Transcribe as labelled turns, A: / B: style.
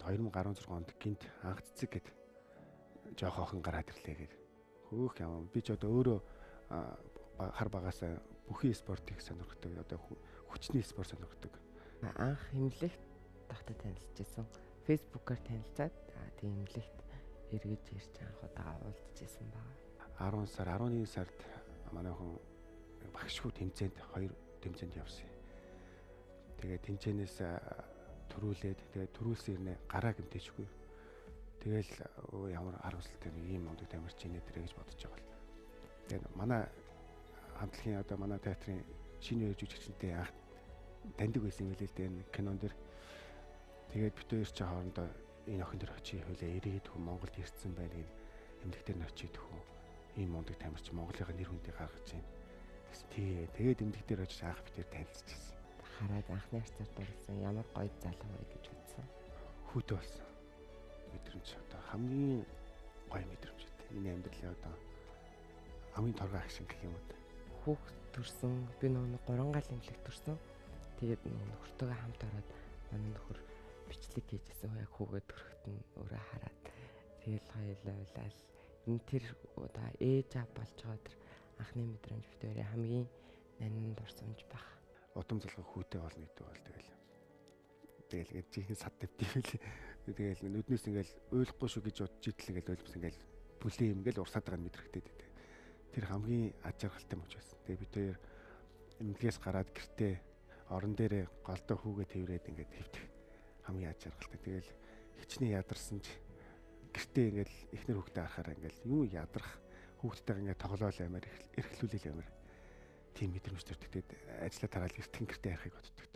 A: 2016 онд гинт анх цэцэг гэд жоох охин гараад ирлээ гэд. Хөөх юм. Би ч одоо өөрөө хар багасаа бүхий спортыг сонирхдаг. Одоо хүчний спорт сонирхдаг.
B: Анх эмнэлэгт тахта танилцчихсан. Фэйсбүүкээр танилцаад тийм эмнэлэгт эргэж ирж анх удаа уулзчихсан байна.
A: 10 сар 11 сард манай хүн багшгүй тэмцээнд хоёр тэмцээнд явсан. Тэгээ тэмцээнээс төрүүлээд тэгээ төрүүлсэн ирнэ гараа гэмтээчгүй. Тэгэл ямар харамсалтай нэг ийм мундаг тамирч инээ дэрэ гэж бодож байгаа л. Тэгээд манай хамтлагийн одоо манай театрын шинэ үеэр жүжигчэнтэй анх таньдаг байсан юм билээ л дээ энэ кинон дэр. Тэгээд бид хоёр чи хоорондоо энэ охин дээр очие хөлөө эргээд хүн Монголд ирсэн байна гэн эмнэлэг дээр нь очие төхөө ийм мундаг тамирч Монголынхаа нэр хүндийг гаргаж байна. Тэгсэн тий тэгээд эмнэлэг дээр очиж анх бид хоёр танилцчихсан.
B: Хараад анхны харцаар дурлсан ямар гоё залуу вэ гэж үзсэн.
A: Хүүтэй болсон. Мэдрэмж одоо хамгийн гоё мэдрэмж үү. Миний амьдралын одоо хамгийн торгон агшин гэх юм уу.
B: Хүүхд төрсөн. Би нөгөө 3 гал эмнэлэг төрсөн. Тэгээд нөгөө нөхөртөөгөө хамт ороод манай нөхөр бичлэг хийжсэн. Яг хүүгээ төрөхт нь өөрөө хараад тэгэл хоёулаа уйлал. Энэ тэр одоо ээж аав болж байгаа тэр анхны мэдрэмж бид хоёрын хамгийн нанин дурсамж байх.
A: Удам залгаа хүүтэй болно гэдэг бол тэгэл ингээд жинхэнэ сад тавьд юм лээ. Тэгэл нүднээс ингээл уйлахгүй шүү гэж бодож идэл ингээл уйлмс ингээл бүлээ юм ингээл урсаад байгаа нь мэдрэгдээд байдаг. Тэр хамгийн аж аргалтай мөч байсан. Тэгээ бид хоёр эмнэлгээс гараад гэртээ орон дээрээ голдоо хүүгээ тэрврээд ингээд хэвтэх хамгийн аж аргалтай. Тэгэл хичнээн ядарсан ч гэртээ ингээл эхнэр хүүхдээ харахаараа ингээл юу ядрах хүүхдтэйгээ ингээд тоглоол амар эрхлүүлэл амар тийм мэдрэмж төрдөг. Тэгээд ажлаа тараал эртхэн гэртээ харахыг боддог.